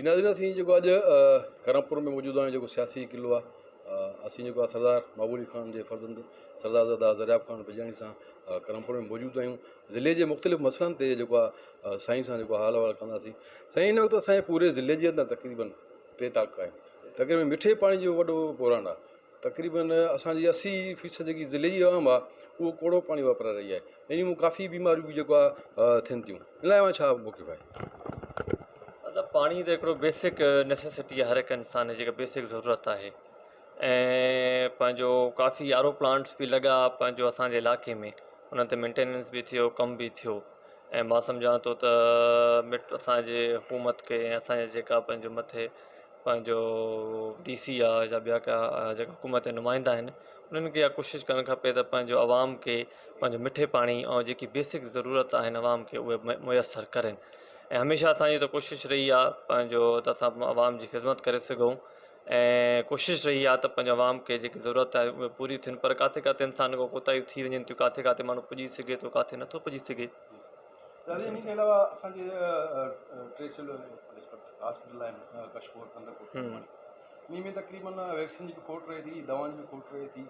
جي ناظرين اسين جيڪو اڄ ڪرمپور ۾ موجود آهيون جيڪو سياسي قلعو آهي اسين جيڪو آهي سردار محبوب علي خان جي فرزند سردار زاده زرياب خان بجاڻي سان ڪرمپور ۾ موجود آهيون ضلعي جي مختلف مسئلن تي جيڪو آهي سائين سان جيڪو حال احوال ڪنداسين سائين هن وقت اسانجي پوري ضلعي جي اندر تقريبن ٽي تعلقا آهن تقريبن مٺي پاڻي جو وڏو بحران آهي تقريبن اسانجي اسي فيصد جيڪي ضلعي جي عوام آهي اهو ڪوڙو پاڻي واپرائي رهي آهي ان ۾ ڪافي بيماريون به جيڪو آهي ٿين ٿيون ان لاء اوهان ڇا موقف آهي. مطلب پاڻي ته هڪڙو بيسڪ نيسيسٽي آهي هر هڪ انسان جي جيڪا بيسڪ ضرورت آهي ۽ پنهنجو ڪافي آر او پلانٽس به لڳا پنهنجو اسانجي علائقي ۾ انهن تي مينٽيننس به ٿيو ڪم به ٿيو ۽ مان سمجهان ٿو ته مٽ اسانجي حڪومت کي ۽ اسانجي جيڪا پنهنجو مٿي پنهنجو ڊي سي آ يا ٻيا ڪا جيڪا حڪومت جا نمائندا آهن انهن کي اها ڪوشش ڪرڻ کپي ته پنهنجو عوام کي پنهنجو مٺي پاڻي ۽ جيڪي بيسڪ ضرورت آهن عوام کي اهي ميسر ڪرين ۽ هميشه اسانجي ته ڪوشش رهي آهي پنهنجو ته اسان عوام جي خدمت ڪري سگهون ۽ ڪوشش رهي آهي ته پنهنجو عوام کي جيڪي ضرورت آهي اهي پوري ٿين پر ڪاٿي ڪاٿي انسان کان ڪوتاهيون ٿي وڃن ٿيون ڪاٿي ڪاٿي ماڻهو پڄي سگهي ٿو ڪاٿي نٿو پڄي سگهي. دادا انهي کان علاوه اسان جي ٽي سول هاسپيٽل آهن ڪشمور ڪنڌڪوٽ انهي ۾ تقريبن ويڪسين جي به کوٽ رهي ٿي دوائن جي به کوٽ رهي ٿي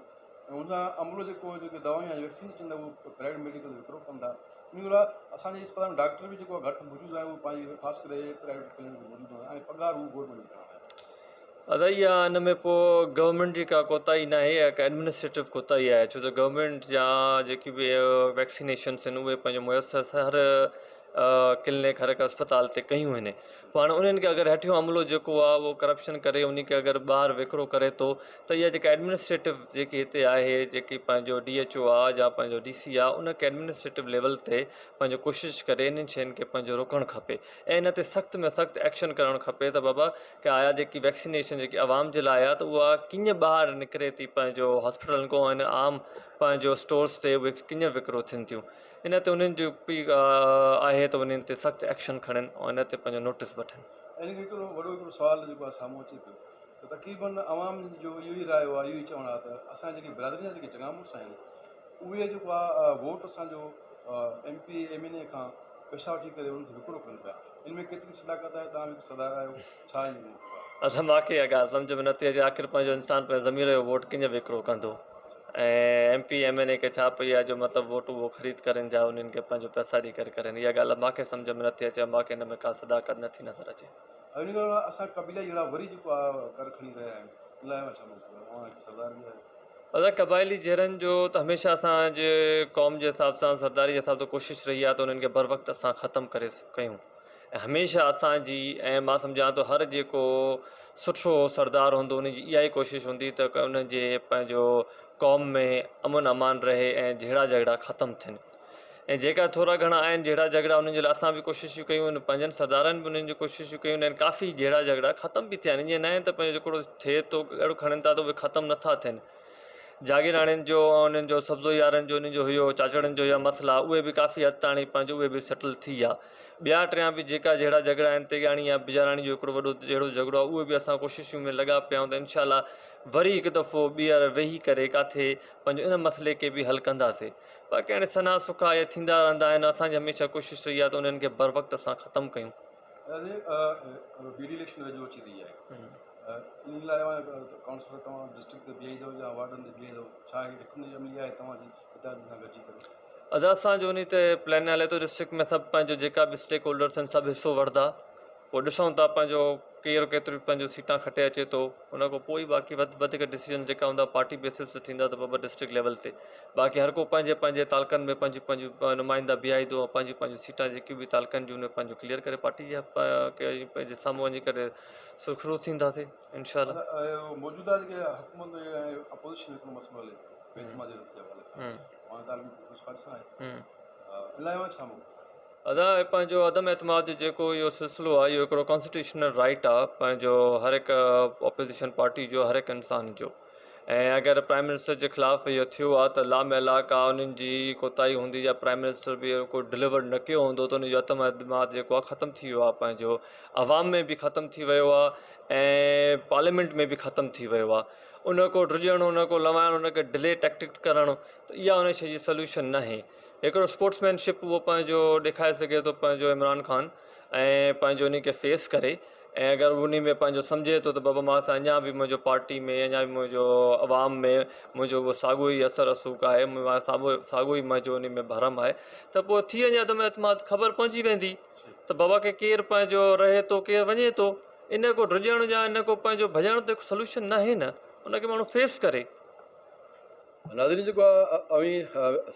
۽ ان سان عملو جيڪو جيڪي دوائون يا ويڪسين اچن ٿا اهو پرائيويٽ ميڊيڪل وڪرو ڪن ٿا انهي لاء اسان جي اسپتال ۾ ڊاڪٽر به جيڪو آهي گهٽ موجود آهن اهو پنهنجي خاص ڪري پرائيويٽ ڪلينڪ ۾ موجود آهن ۽ پگهار هو گورنمينٽ کي کڻندا آهن. ادا اها ان ۾ پوء گورنمينٽ جي ڪا ڪوتاهي ناهي اها هڪ ايڊمنسٽريٽو ڪوتاهي آهي ڇو ته گورنمينٽ جا جيڪي به ويڪسينيشنس آهن اهي پنهنجو ميسر هر ڪلينڪ هر هڪ اسپتال تي ڪيون آهن پاڻ انهن کي اگر هيٺيون عملو جيڪو آهي اهو ڪرپشن ڪري ان کي اگر ٻاهر وڪرو ڪري ٿو ته اها جيڪا ايڊمنسٽريٽو جيڪي هتي آهي جيڪي پنهنجو ڊي ايڇ او آهي يا پنهنجو ڊي سي آهي ان کي ايڊمنسٽريٽو ليول تي پنهنجو ڪوشش ڪري انهن شين کي پنهنجو روڪڻ کپي ۽ ان تي سخت ۾ سخت ايڪشن ڪرڻ کپي ته بابا ڪي آيا جيڪي ويڪسينيشن جيڪي عوام جي لاء آهي ته اها ڪيئن ٻاهر نڪري ٿي پنهنجو هاسپيٽلن کان ۽ عام پنهنجو اسٽورس تي اهي ڪيئن وڪرو ٿين ٿيون ان تي انهن جو به آهي ته انهن تي سخت ايڪشن کڻن ۽ ان تي پنهنجو نوٽس وٺن. ان کي هڪڙو وڏو هڪڙو سوال جيڪو آهي سامهون اچي پيو ته تقريبن عوام جو اهو ئي رايو آهي اهو ئي چوڻ آهي ته اسان جيڪي برادري جا جيڪي چڱا مڙس آهن اهي جيڪو آهي ووٽ اسان جو M P A M N A کان پئسا وٺي ڪري انهن کي وڪرو ڪن پيا ان ۾ ڪيتري صداقت آهي توهان به سردار آهيو ڇا ان جو موقف آهي. اصل مان کي اها ڳالهه سمجهه ۾ نٿي اچي آخر پنهنجو انسان پنهنجي ضمير جو ووٽ ڪيئن وڪرو ڪندو ۽ M P M N A کي ڇا پئي آهي جو مطلب ووٽ اهو خريد ڪرين جا انهن کي پنهنجو پئسا ڏئي ڪري ڪرين اها ڳالهه مان کي سمجهه ۾ نٿي اچي مان کي ان ۾ ڪا صداقت نٿي نظر اچي. ان کان علاوه اسان قبيلائي جهيڙا وري جيڪو آهي ڪر کڻي رهيا آهيون ان لاء اوهان ڇا موقف آهي اوهان هڪ سردار به آهيو. ادا قبائلي جهيڙن جو ته هميشه اسان جي قوم جي حساب سان سرداري جي حساب سان ڪوشش رهي آهي ته انهن کي بروقت اسان ختم ڪري ڪيون ۽ هميشه اسان جي ۽ مان سمجهان ٿو هر جيڪو سٺو سردار هوندو ان جي اها ئي ڪوشش هوندي ته ان جي پنهنجو قوم ۾ امن امان رهي ۽ جهيڙا جهڳڙا ختم ٿين ۽ جيڪا ٿورا گهڻا آهن جهيڙا جهڳڙا انهن جي لاء اسان به ڪوششون ڪيون آهن پنهنجن سردارن به انهن جون ڪوششون ڪيون آهن ڪافي جهيڙا جهڳڙا ختم به ٿيا آهن ائين ناهي ته پنهنجو جيڪو ٿئي ٿو اهڙو کڻن ٿا ته اهي ختم نٿا ٿين جاگيراڻين جو ۽ انهن جو سبزو يارن جو انهن جو هيو چاچڙن جو يا مسئلا اهي به ڪافي حد تاڻي پنهنجو اهي به سيٽل ٿي ويا ٻيا ٽيان به جيڪا جهيڙا جهڳڙا آهن تيغاڻي يا بجاراڻي جو هڪڙو وڏو جهيڙو جهڳڙو آهي اهي به اسان ڪوششون ۾ لڳا پيا آهيون ته انشاء الله وري هڪ دفعو ٻيهر ويهي ڪري ڪاٿي پنهنجو ان مسئلي کي به حل ڪنداسي باقي هاڻي سنها سکا اهي ٿيندا رهندا آهن اسان جي هميشه ڪوشش رهي آهي ته انهن کي بروقت اسان ختم ڪيون. دادي بي ڊي اليڪشن ويجهو اچي رهي آهي ان لاء ڪائونسلر توهان ڊسٽرڪٽ تي بيهائيندو يا وارڊن تي بيهائيندو ڇا هي حڪمت عملي آهي توهان جي اتحادين سان گڏجي ڪري. ادا اسان جو انهي تي پلان هلي ٿو ڊسٽرڪٽ ۾ سڀ پنهنجو جيڪا به اسٽيڪ هولڊرس آهن سڀ حصو وٺندا پوء ڏسون ٿا پنهنجو ڪير ڪيتريون پنهنجو سيٽان کٽي اچي ٿو ان کان پوء ئي باقي وڌ وڌيڪ ڊسيزن جيڪا هوندا پارٽي بيسز تي ٿيندا ته بابا ڊسٽرڪٽ ليول تي باقي هر ڪو پنهنجي پنهنجي تعلقن ۾ پنهنجون پنهنجون نمائندا بيهائيندو ۽ پنهنجون پنهنجون سيٽان جيڪيون به تعلقن جون آهن پنهنجو ڪليئر ڪري پارٽي جي پنهنجي سامهون وڃي ڪري سرخرو ٿينداسين انشاء الله. موجوده جيڪي حڪومت ۽ اپوزيشن جو هڪڙو مسئلو هلي پيو بيت المال جي رستي جي حوالي سان اوهان تعلقي پيپلز پارٽي سان آهي ان لاء اوهان ڇا موقف آهي؟ ادا هي پنهنجو عدم اعتماد جو جيڪو اهو سلسلو آهي اهو هڪڙو ڪانسٽيٽيوشنل رائيٽ آهي پنهنجو هر هڪ اپوزيشن پارٽي جو هر هڪ انسان جو ۽ اگر پرائم منسٽر جي خلاف اهو ٿيو آهي ته لا محلا ڪا انهن جي ڪوتاهي هوندي يا پرائم منسٽر به اهڙو ڪو ڊليور نه ڪيو هوندو ته ان جو عدم اعتماد جيڪو آهي ختم ٿي ويو آهي پنهنجو عوام ۾ به ختم ٿي ويو آهي ۽ پارليامينٽ ۾ به ختم ٿي ويو آهي ان کو ڊڄڻ ان کو لوائڻ ان کي ڊلي ٽيڪٽڪ ڪرڻ ته اها ان شي جي سلوشن ناهي هڪڙو اسپورٽس مين شپ اهو پنهنجو ڏيکاري سگهي ٿو پنهنجو عمران خان ۽ پنهنجو انهي کي فيس ڪري ۽ اگر انهي ۾ پنهنجو سمجهي ٿو ته بابا مان سان اڃا به منهنجو پارٽي ۾ اڃا به منهنجو عوام ۾ منهنجو اهو ساڳيو ئي اثر رسوخ آهي ساڳيو ئي منهنجو انهي ۾ ڀرم آهي ته پوء ٿي وڃي عدم اعتماد خبر پهچي ويندي ته بابا کي ڪير پنهنجو رهي ٿو ڪير وڃي ٿو ان کو ڊڄڻ يا ان کو پنهنجو ڀڄڻ ته سلوشن ناهي نه ان کي ماڻهو فيس ڪري. ناظرين جيڪو اوهين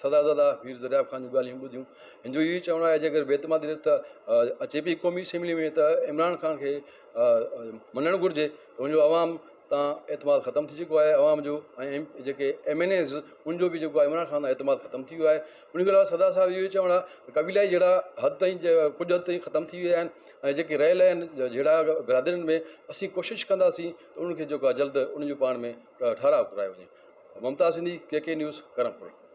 سردارزاده مير زرياب خان جون ڳالهيون ٻڌيون هن جو اهو چوڻ آهي جيڪر بي اعتمادي رٿ اچي پئي قومي اسيمبلي ۾ ته عمران خان کي مڃڻ گهرجي ته ان جو عوام تان اعتماد ختم ٿي چڪو آهي عوام جو ۽ جيڪي ايم اين ايز ان جو به جيڪو آهي عمران خان تان اعتماد ختم ٿي ويو آهي ان کان علاوه سردار صاحب اهو چوڻ آهي ته قبيلائي جهيڙا حد تائين ڪجهه حد تائين ختم ٿي ويا آهن ۽ جيڪي رهيل آهن جهيڙا برادرين ۾ اسين ڪوشش ڪنداسين ته انهن کي جيڪو آهي جلد انهن جو پاڻ ۾ ٺهراء ڪرايو وڃي Mumtaz Sindhi, K K news, Karampur.